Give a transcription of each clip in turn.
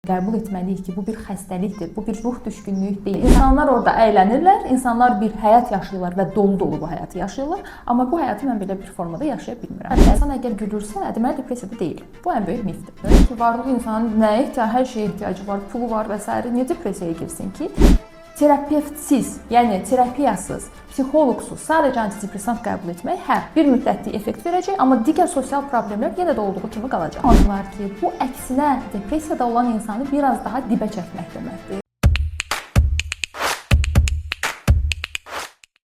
Qəbul etməliyik ki, bu bir xəstəlikdir, bu bir ruh düşkünlüyü deyil. İnsanlar orada əylənirlər, insanlar bir həyat yaşayırlar və dolu-dolu bu həyatı yaşayırlar. Amma bu həyatı mən belə bir formada yaşaya bilmirəm. İnsan əgər gülürsə, deməli depressiyada deyil. Bu ən böyük mifdir. Ki, varlı insanın nəyə ehtiyac, hər şeyə ehtiyacı var, pulu var və sairə, niyə depressiyaya girsin ki? Terapevtsiz, yəni terapiyasız, psixoloqsuz, sadəcə antidepressant qəbul etmək, hə, bir müddətlik effekt verəcək, amma digər sosial problemlər yenə də olduğu kimi qalacaq. Anlar ki, bu əksinə depressiyada olan insanı biraz daha dibə çəkmək deməkdir.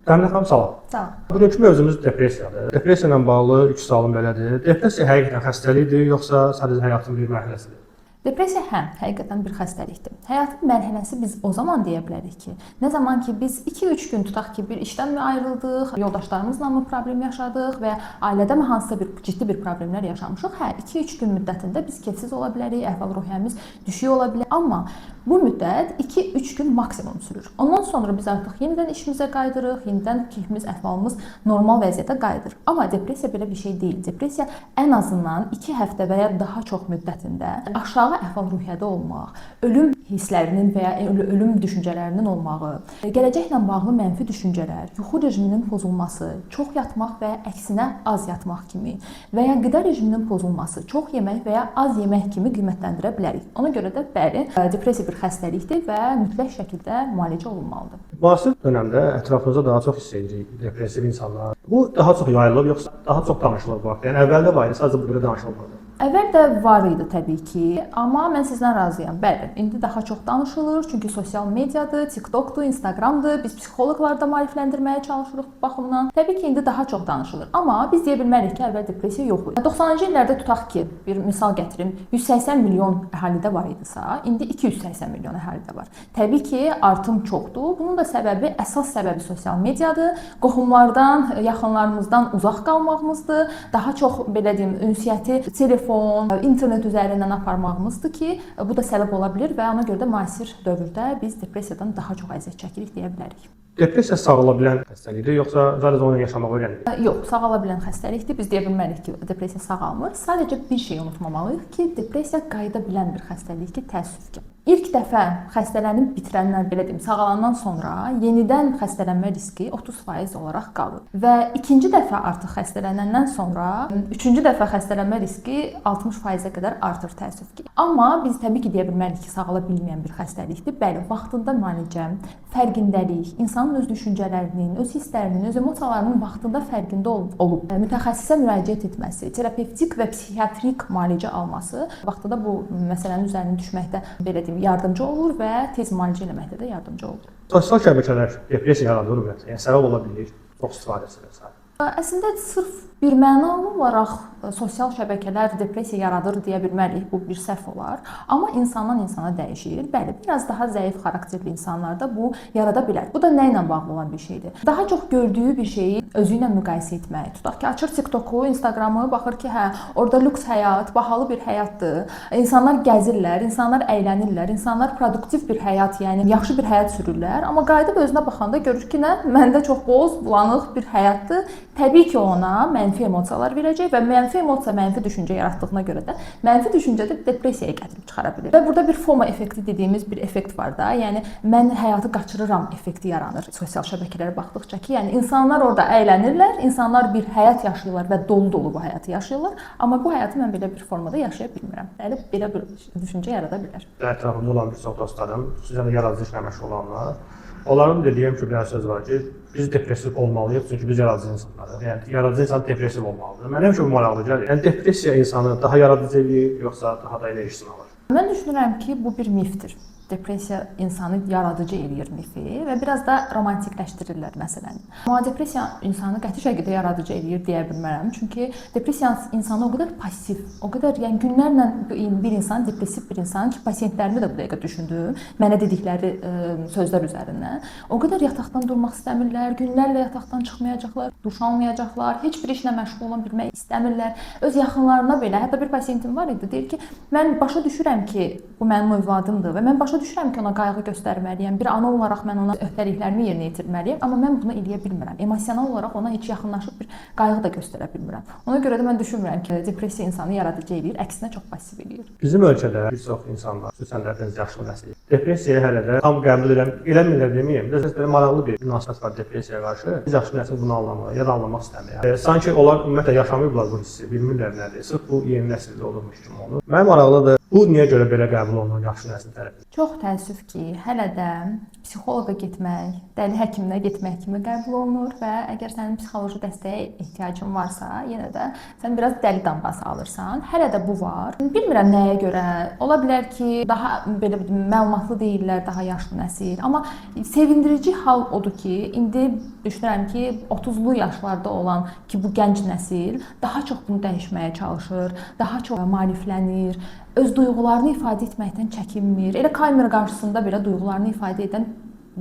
Təminə xanım, salam. Salam. Bugünkü mövzumuz depressiyadır. Depressiya ilə bağlı 3 sualım belədir. Depressiya həqiqətən xəstəlikdir, yoxsa sadəcə həyatın bir mərhələsidir? Depressiya hə, həqiqətən bir xəstəlikdir. Həyatın mərhələsi biz o zaman deyə bilərik ki, nə zaman ki biz 2-3 gün tutaq ki, bir işdən mi ayrıldıq, yoldaşlarımızla mı problem yaşadıq və ya ailədə mi hansısa bir ciddi bir problemlər yaşamışıq, hə, 2-3 gün müddətində biz kefsiz ola bilərik, əhval-ruhiyyəmiz düşük ola bilər. Amma bu müddət 2-3 gün maksimum sürür. Ondan sonra biz artıq yenidən işimizə qayıdırıq, yenidən keyfimiz, əhvalımız normal vəziyyətə qayıdır. Amma depressiya belə bir şey deyil. Depressiya ən azından 2 həftə və ya daha çox müddətində aşağı əhval-ruhiyyədə olmaq, ölüm hisslərinin və ya ölüm düşüncələrinin olmağı, gələcəklə bağlı mənfi düşüncələr, yuxu rejiminin pozulması, çox yatmaq və ya əksinə az yatmaq kimi və ya qida rejiminin pozulması, çox yemək və ya az yemək kimi qiymətləndirə bilərik. Ona görə də bəli, depressiya bir xəstəlikdir və mütləq şəkildə müalicə olunmalıdır. Müasir dönəmdə ətrafımızda daha çox hiss edirik depressiv insanlar. Bu daha çox yayılıb, yoxsa daha çox danışılır bu haqda? Yəni əvvəldə var idi, sadəcə bu qədər danışılmırdı. Əvvəl də var idi təbii ki, amma mən sizdən razıyam. Bəli, indi daha çox danışılır, çünki sosial mediadır, TikTokdur, Instagramdır. Biz psixoloqlar da maarifləndirməyə çalışırıq bu baxımdan. Təbii ki, indi daha çox danışılır. Amma biz deyə bilmərik ki, əvvəl depressiya yox idi. 90-cı illərdə tutaq ki, bir misal gətirim, 180 milyon əhalidə var idisə, indi 280 milyon əhalidə var. Təbii ki, artım çoxdur. Bunun da səbəbi, əsas səbəbi sosial mediadır. Qohumlardan, yaxınlarımızdan uzaq qalmağımızdır. Daha çox belə deyim, ünsiyyəti telefon, internet üzərindən aparmağımızdır ki, bu da səbəb ola bilər və ona görə də müasir dövrdə biz depressiyadan daha çox əziyyət çəkirik deyə bilərik. Depressiya sağala bilən xəstəlikdir, yoxsa sadəcə onunla yaşamağı öyrənirik? Yox, sağala bilən xəstəlikdir. Biz deyə bilmərik ki, depressiya sağalmır. Sadəcə bir şey unutmamalıyıq ki, depressiya qayıda bilən bir xəstəlikdir, təəssüf ki. İlk dəfə xəstələnib bitirəndən, belə deyim, sağalandan sonra yenidən xəstələnmə riski 30% olaraq qalır. Və ikinci dəfə artıq xəstələnəndən sonra üçüncü dəfə xəstələnmə riski 60%-ə qədər artır, təəssüf ki. Amma biz təbii ki, deyə bilmərik ki, sağala bilməyən bir xəstəlikdir. Bəli, vaxtında müalicə, fərqindəlik, insanın öz düşüncələrinin, öz hisslərinin, öz emosiyalarının vaxtında fərqində olub mütəxəssisə müraciət etməsi, terapevtik və psixiatrik müalicə alması vaxtında bu məsələnin üzərinə düşməkdə, belə deyim, yardımcı olur və tez müalicə eləməkdə də yardımcı olur. Sosial şəbəkələr depressiya yaradır ümumiyyətlə, yəni səbəb ola bilir çox istifadəsi və sair. Əslində sırf bir mənalı olaraq sosial şəbəkələr depressiya yaradır deyə bilmərik, bu bir səhv olar. Amma insandan insana dəyişir. Bəli, biraz daha zəif xarakterli insanlarda bu yarada bilər. Bu da nə ilə bağlı olan bir şeydir? Daha çox gördüyü bir şeyi özü ilə müqayisə etmək. Tutaq ki, açır TikToku, Instagramı, baxır ki, hə, orada lüks həyat, bahalı bir həyatdır. İnsanlar gəzirlər, insanlar əylənirlər, insanlar produktiv bir həyat, yəni yaxşı bir həyat sürürlər. Amma qayıdıb özünə baxanda görür ki, nə, məndə çox boz, bulanıq bir həyatdır. Təbii ki, ona mənfi emosiyalar verəcək və mənfi emosiya mənfi düşüncə yaratdığına görə də mənfi düşüncə də depressiyaya gətirib çıxara bilər. Və burada bir FOMO effekti dediyimiz bir effekt var da, yəni mən həyatı qaçırıram effekti yaranır sosial şəbəkələrə baxdıqca ki, yəni insanlar orada əylənirlər, insanlar bir həyat yaşayırlar və dolu-dolu bu həyatı yaşayırlar, amma bu həyatı mən belə bir formada yaşaya bilmirəm. Yəni belə bir düşüncə yarada bilər. Ətrafımda olan bir çox dostlarım, xüsusən də yaradıcı işlə məşğul olanlar, onların dediyim ki, bir söz var ki, biz depressiv olmalıyıq, çünki biz yaradıcı insanlarıq. Yəni yaradıcı insan depressiv olmalıdır. Mənə həmişə bu maraqlı gəlir. Yəni depressiya insanı daha yaradıcı eləyir, yoxsa daha da enerjisini alır? Mən düşünürəm ki, bu bir mifdir. Depressiya insanı yaradıcı eləyir mifi və biraz da romantikləşdirirlər məsələni. Amma depressiya insanı qəti şəkildə yaradıcı eləyir deyə bilmərəm. Çünki depressiya insanı o qədər pasiv, o qədər, yəni günlərlə bir insan, depressiv bir insan ki, pasientlərimi də bu dəqiqə düşündüm, mənə dedikləri sözlər üzərindən. O qədər yataqdan durmaq istəmirlər, günlərlə yataqdan çıxmayacaqlar, duş almayacaqlar, heç bir işlə məşğul ola bilmək istəmirlər. Öz yaxınlarına belə, hətta bir pasientim var idi, deyir ki, mən başa düşürəm ki, bu mənim övladımdır və mən başa düşürəm ki, ona qayğı göstərməliyəm. Bir ana olaraq mən ona öhdəliklərimi yerinə yetirməliyəm, amma mən bunu eləyə bilmirəm. Emosional olaraq ona heç yaxınlaşıb bir qayğı da göstərə bilmirəm. Ona görə də mən düşünmürəm ki, depressiya insanı yaradıcı eləyir, əksinə çox passiv eləyir. Bizim ölkədə bir çox insanlar, xüsusən də biraz yaşlı nəsil, depressiyaya hələ də tam qəbul eləmirlər deməyim. Biraz belə maraqlı bir münasibət var depressiyaya qarşı. Biz yaşlı nəsil bunu anlamır ya da anlamaq istəmir. Sanki onlar ümumiyyətlə yaşamayıblar bu hissi, bilmirlər nədir. Sırf bu yeni nəsildə olurmuş kimi olur. Mənə maraqlıdır, bu niyə görə belə qəbul olunur yaşlı nəsil tərəfindən? Çox təəssüf ki, hələ də psixoloqa getmək, dəli həkiminə getmək kimi qəbul olunur və əgər sənin psixoloji dəstəyə ehtiyacın varsa, yenə də sən biraz dəli damğası alırsan. Hələ də bu var. Bilmirəm nəyə görə. Ola bilər ki, daha belə məlumatlı deyillər, daha yaşlı nəsil. Amma sevindirici hal odur ki, indi düşünürəm ki, 30-lu yaşlarda olan ki, bu gənc nəsil daha çox bunu dəyişməyə çalışır, daha çox maariflənir, öz duyğularını ifadə etməkdən çəkinmir. Elə kamera qarşısında belə duyğularını ifadə edən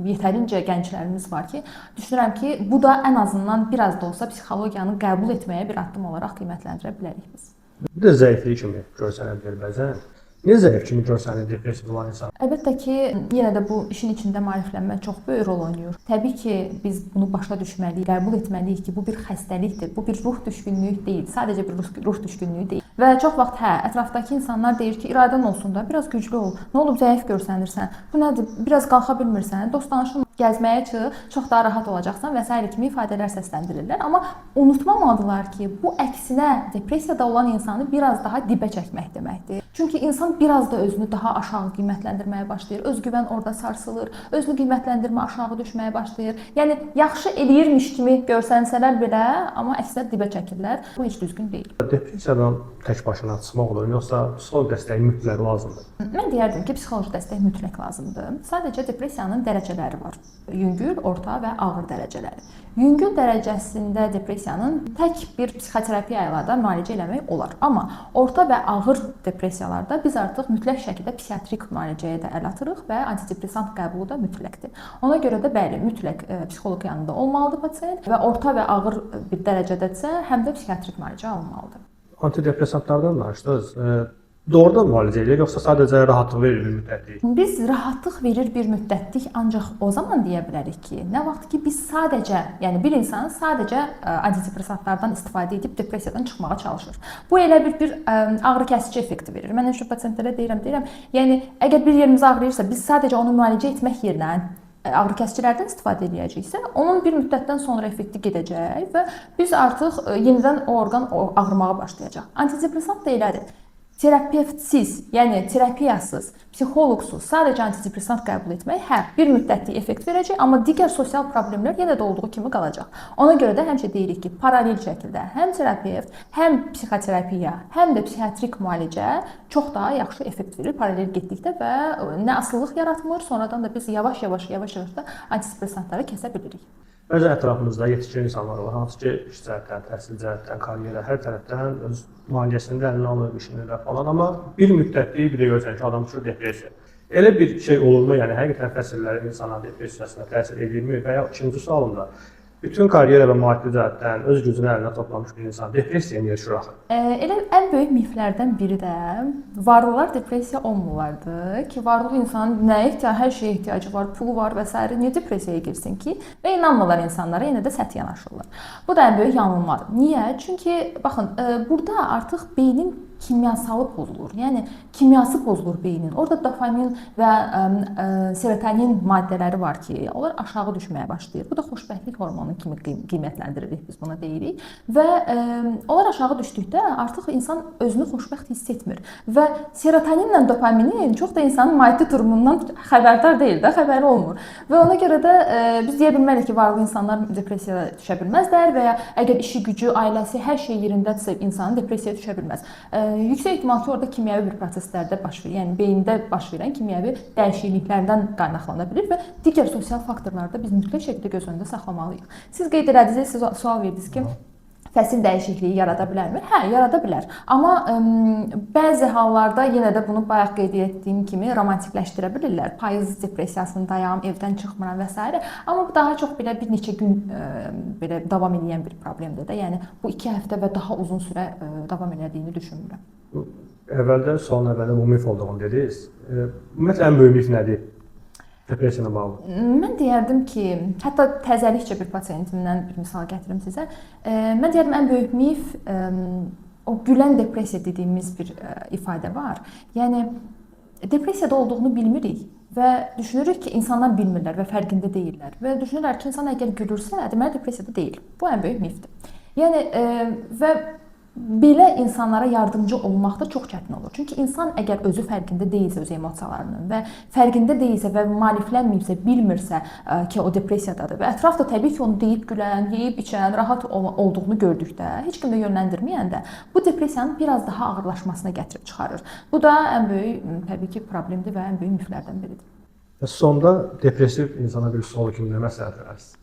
yetərincə gənclərimiz var ki, düşünürəm ki, bu da ən azından biraz da olsa psixologiyanı qəbul etməyə bir addım olaraq qiymətləndirə bilərik biz. Bir də zəiflik kimi görsənə bilər bəzən. Niyə zəif kimi görsənir depressiv olan insan? Əlbəttə ki, yenə də bu işin içində maariflənmə çox böyük rol oynayır. Təbii ki, biz bunu başa düşməliyik, qəbul etməliyik ki, bu bir xəstəlikdir, bu bir ruh düşkünlüyü deyil, sadəcə bir ruh düşkünlüyü deyil. Və çox vaxt ətrafdakı insanlar deyir ki, iradən olsun da, biraz güclü ol. Nə olub zəif görsənirsən? Bu nədir? Biraz qalxa bilmirsən? Dost danışın, gəzməyə çıx, çox daha rahat olacaqsan və sairə kimi ifadələr səsləndirirlər. Amma unutmamalıdırlar ki, bu əksinə depressiyada olan insanı biraz daha dibə çəkmək deməkdir. Çünki insan biraz da özünü daha aşağı qiymətləndirməyə başlayır. Özgüvən orada sarsılır, özünü qiymətləndirmə aşağı düşməyə başlayır. Yəni yaxşı eləyirmiş kimi görsənsələr belə, amma əksinə dibə çəkirlər. Bu heç düzgün deyil. Depressiyadan tək başına çıxmaq olur, yoxsa psixoloq dəstəyi mütləq lazımdır? Mən deyərdim ki, psixoloji dəstək mütləq lazımdır. Sadəcə depressiyanın dərəcələri var. Yüngül, orta və ağır dərəcələri. Yüngül dərəcəsində depressiyanın tək bir psixoterapiya ilə də müalicə eləmək olar. Amma orta və ağır depressiyalarda biz artıq mütləq şəkildə psixiatrik müalicəyə də əl atırıq və antidepressant qəbulu da mütləqdir. Ona görə də bəli, mütləq psixoloq yanında olmalıdır pasiyent və orta və ağır bir dərəcədədirsə, həm də psixiatrik müalicə alınmalıdır. Antidepressantlardan danışdınız. Doğrudan müalicə eləyir, yoxsa sadəcə rahatlıq verir bir müddətlik? Biz rahatlıq verir bir müddətlik, ancaq o zaman deyə bilərik ki, nə vaxt ki biz sadəcə, yəni bir insan sadəcə antidepressantlardan istifadə edib depressiyadan çıxmağa çalışır. Bu elə bir ağrı kəsici effekti verir. Mən həmişə pasientlərə deyirəm, yəni əgər bir yerimiz ağrıyırsa, biz sadəcə onu müalicə etmək yerinə ağrı kəsicilərdən istifadə edəcəksə, onun bir müddətdən sonra effekti gedəcək və biz artıq yenidən o orqan ağrımağa başlayacaq. Antidepressant da elədir. Terapevtsiz, yəni terapiyasız, psixoloqsuz sadəcə antidepressant qəbul etmək, bir müddətlik effekt verəcək, amma digər sosial problemlər yenə də olduğu kimi qalacaq. Ona görə də həmişə deyirik ki, paralel şəkildə həm terapevt, həm psixoterapiya, həm də psixiatrik müalicə çox daha yaxşı effekt verir paralel getdikdə və nə asılılıq yaratmır, sonradan da biz yavaş-yavaş da antidepressantları kəsə bilirik. Bəzən ətrafımızda yetişkin insanlar var, hansı ki, iş cəhətdən, təhsil cəhətdən, karyera, hər tərəfdən öz maliyyəsini də əlinə alır, işini də falan, amma bir müddətlik bir də görürsən ki, adam düşür depressiya. Elə bir şey olurmu, yəni həqiqətən fəsillərin insana depressiyasına təsir edirmi və ya ikinci sualımda, bütün karyera və maddi cəhətdən öz gücünü əlinə toplamış bir insan depressiyaya niyə düşür axı? Elə ən böyük miflərdən biri də varlılar depressiya olmurlardı ki, varlı insanın nəyə ehtiyac, hər şeyə ehtiyacı var, pulu var və s. niyə depressiyaya girsin ki? Və inanmırlar insanlara, yenə də səthi yanaşırlar. Bu da ən böyük yanılmadır. Niyə? Çünki baxın, burada artıq beynin kimyasalı pozulur. Yəni kimyası pozulur beynin. Orada dopamin və serotonin maddələri var ki, onlar aşağı düşməyə başlayır. Bu da xoşbəxtlik hormonu kimi qiymətləndiririk biz buna deyirik. Və onlar aşağı düşdükdə artıq insan özünü xoşbəxt hiss etmir. Və serotoninlə dopaminin çox da insanın maddi durumundan xəbərdar deyil də, xəbəri olmur. Və ona görə də biz deyə bilmərik ki, varlı insanlar depressiyaya düşə bilməzlər və ya əgər işi, gücü, ailəsi, hər şey yerindədirsə insanın depressiyaya düşə bilməz. Yüksək ehtimal ki, orada kimyəvi bir proseslərdə baş verir, yəni beyində baş verən kimyəvi dəyişikliklərdən qaynaqlana bilir və digər sosial faktorları da biz mütləq şəkildə göz önündə saxlamalıyıq. Siz qeyd elədiniz, siz sual verdiniz ki, fəsil dəyişikliyi yarada bilərmi? Hə, yarada bilər. Amma bəzi hallarda yenə də bunu bayaq qeyd etdiyim kimi romantikləşdirə bilirlər. Payız depressiyasındayam, evdən çıxmıram və s. Amma bu daha çox belə bir neçə gün belə davam edən bir problemdir də. Yəni bu 2 həftə və daha uzun sürə davam elədiyini düşünmürəm. Əvvəldə sualın əvvəlində bu mif olduğunu dediniz. Ümumiyyətlə ən böyük mif nədir? Depressiya ilə bağlı. Mən deyərdim ki, hətta təzəlikcə bir pasientimdən bir misal gətirim sizə. Mən deyərdim ən böyük mif o gülən depressiya dediyimiz bir ifadə var. Yəni depressiyada olduğunu bilmirik və düşünürük ki, insanlar bilmirlər və fərqində deyillər və düşünürlər ki, insan əgər gülürsə, deməli depressiyada deyil. Bu ən böyük mifdir. Yəni və belə insanlara yardımcı olmaq da çox çətin olur. Çünki insan əgər özü fərqində deyilsə öz emosiyalarının və fərqində deyilsə və maariflənməyibsə, bilmirsə ki, o depressiyadadır və ətraf da təbii ki, onu deyib gülən, yeyib içən, rahat olduğunu gördükdə, heç kim də yönləndirməyəndə bu depressiyanın biraz daha ağırlaşmasına gətirib çıxarır. Bu da ən böyük təbii ki, problemdir və ən böyük miflərdən biridir. Və sonda depressiv insana bir sual kimi nə məsləhət verərsiniz?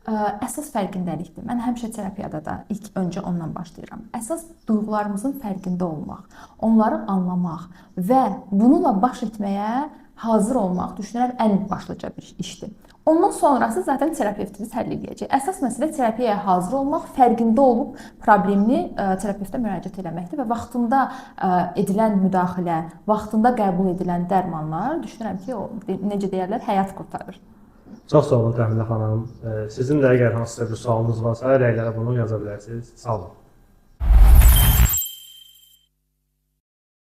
Əsas fərqindəlikdir. Mən həmişə terapiyada da ilk öncə ondan başlayıram. Əsas duyğularımızın fərqində olmaq, onları anlamaq və bununla baş etməyə hazır olmaq düşünürəm ən başlıca bir işdir. Ondan sonrası zaten terapevtimiz həll edəcək. Əsas məsələ terapiyaya hazır olmaq, fərqində olub problemini terapevtə müraciət eləməkdir və vaxtında edilən müdaxilə, vaxtında qəbul edilən dərmanlar düşünürəm ki, o necə deyərlər, həyat qurtarır. Çox sağ olun Təxminə xanım. Sizin də əgər hansısa bir sualınız varsa, rəylərə bunu yaza bilərsiniz. Sağ olun.